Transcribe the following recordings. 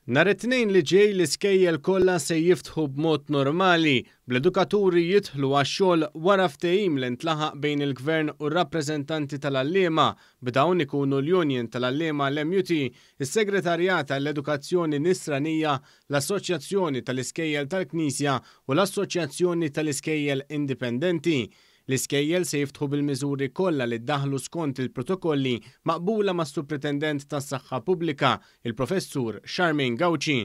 Nhar it-Tnejn li ġej l-iskejjel kollha se jiftħu b'mod normali, bl-edukaturi jidħlu għax-xogħol wara ftehim li ntlaħaq bejn il-Gvern u r-rappreżentanti tal-għalliema, b'dawn ikunu l-Union tal-Għalliema l-MUT, is-Segretarjat għall-Edukazzjoni Nisranija, l-Assoċjazzjoni tal-Iskejjel tal-Knisja u l-Assoċjazzjoni tal-Iskejjel Indipendenti. L-iskejjel se jiftħu bil-miżuri kollha li ddaħħlu skont il-protokolli maqbula mas-Supretendent tas-Saħħa Pubblika, il-Professur Charmaine Gauci.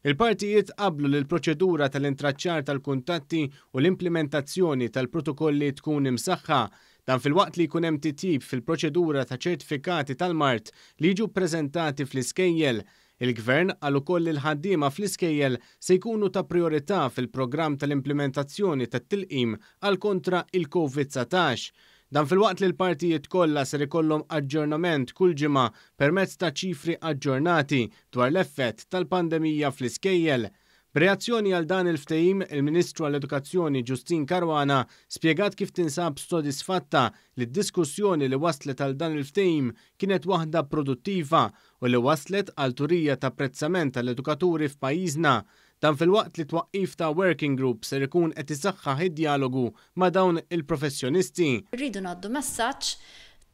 Il-partijiet qablu li l-proċedura tal-intraċċar tal-kuntatti u l-implimentazzjoni tal-protokolli tkun imsaħħa. Dan filwaqt li jkun hemm titjib fil-proċedura ta' ċertifikati tal-mard li jiġu ppreżentati fl-iskejjel. Il-Gvern qal ukoll li l-ħaddiema fl-iskejjel se jkunu ta' prijorità fil-programm tal-implimentazzjoni tat-tilqim għal kontra il-Covid 19. Dan filwaqt li l-partijiet kollha ser ikollhom aġġornament kull ġimgħa permezz ta' ċifri aġġornati dwar l-effett tal-pandemija fl-iskejjel. B'reazzjoni għal dan il-ftehim, il-Ministru għall-Edukazzjoni Justyne Caruana spjegat kif tinsab sodisfatta li d-diskussjoni li wasslet għal dan il-ftehim kienet waħda produttiva u li wasslet għal turija ta' apprezzament għall-edukaturi f'pajjiżna. Dan filwaqt li t-twaqqif ta' working group ser ikun qed isaħħaħ id-djalogu ma' dawn il-professjonisti. Irridu ngħaddu messaġġ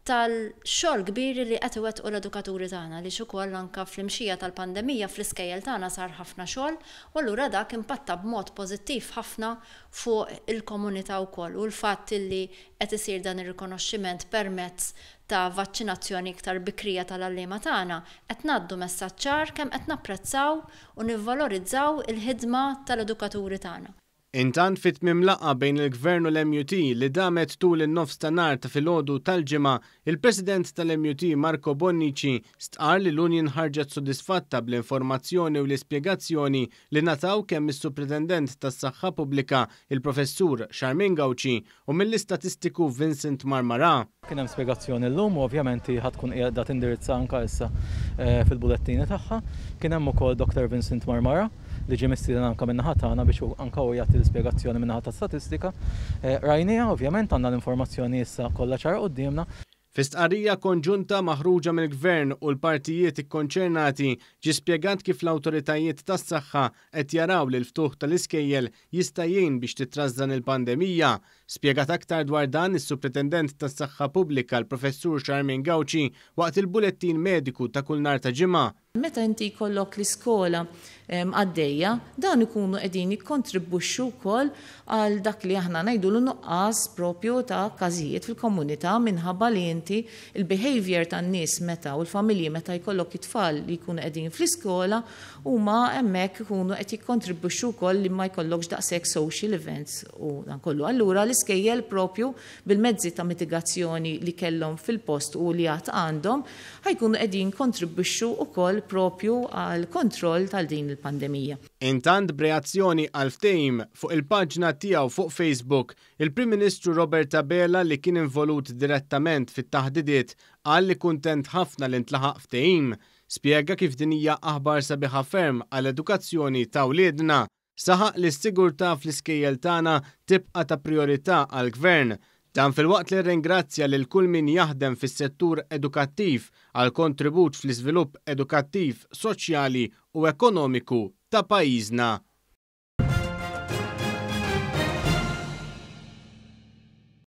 tal-xogħol kbir li qed iwettqu l-edukaturi tagħna għaliex ukoll anke fl-imxija tal-pandemija fl-iskejjel tagħna sar ħafna xogħol u allura dak impatta b'mod pożittiv ħafna fuq il-komunità wkoll u l-fatt li qed isir dan ir-rikonoxximent permezz ta' vaċċinazzjoni iktar bikrija tal-għalliema tagħna, qed ngħaddu messaġġ ċar kemm qed napprezzaw u nivvalorizzaw il-ħidma tal-edukaturi tagħna. Intant fi tmiem laqgħa bejn il-Gvern u l-MUT li damet tul in-nofs ta' nhar ta' filgħodu tal-Ġimgħa, il-President tal-MUT Marco Bonnici stqarr li l-union ħarġet sodisfatta bl-informazzjoni u l-ispjegazzjoni li ngħataw kemm mis-Supretendent tas-Saħħa Pubblika, il-Professur Charmaine Gauci u mill-istatistiku Vincent Marmarà. Kien hemm spjegazzjoni llum u ovvjament hi ħa tkun qiegħda tindirizza anke issa fil-bulettini tagħha. Kien hemm ukoll Doctor Vincent Marmarà li ġie mistieden anke min-naħa tagħna biex anke hu jagħti l-ispjegazzjoni min-naħa ta' statistika. Rajniha ovvjament għandna l-informazzjoni issa kollha ċara quddiemna. Fi stqarrija konġunta maħruġa mill-Gvern u l-partijiet ikkonċernati ġie spjegat kif l-awtoritajiet tas-saħħa qed jaraw li l-ftuħ tal-iskejjel jista' jgħin biex titrażżan il-pandemija. Spjegat aktar dwar dan is-Supretendent tas-Saħħa Pubblika l-Professur Charmaine Gauci waqt il-bulettin mediku ta' kull nhar ta' Ġimgħa. Meta inti jkollok l-iskola għaddejja, dawn ikunu qegħdin jikkontribwixxu wkoll għal dak li aħna ngħidulu nuqqas propju ta' każijiet fil-komunità minħabba li inti l-behaviour tan-nies meta u l-familji meta jkollok it-tfal li jkunu qegħdin fl-iskola huma hemmhekk ikunu qed jikkontribwixxu wkoll li ma jkollokx daqshekk social events u dan kollu. Allura l-iskejjel propju bil-mezzi ta' mitigazzjoni li kellhom fil-post u li għad għandhom ħa jkunu qegħdin jikkontribwixxu wkoll propju għall-kontroll tal din il-pandemija. Intant b'reazzjoni għall-ftehim, fuq il-paġna tiegħu fuq Facebook, il-Prim Ministru Robert Abela li kien involut direttament fit-taħdidiet qal li kuntent ħafna li ntlaħaq ftehim. Spjega kif din hija aħbar sabiħa ferm għall-edukazzjoni ta' wliedna. Saħaq li s-sigurtà fl-iskejjel tagħna tibqa' ta' prijorità għall-Gvern. Dan filwaqt li rringrazzja lil kull min jaħdem fis-settur edukattiv għall-kontribut fl-iżvilupp edukattiv, soċjali u ekonomiku ta' pajjiżna.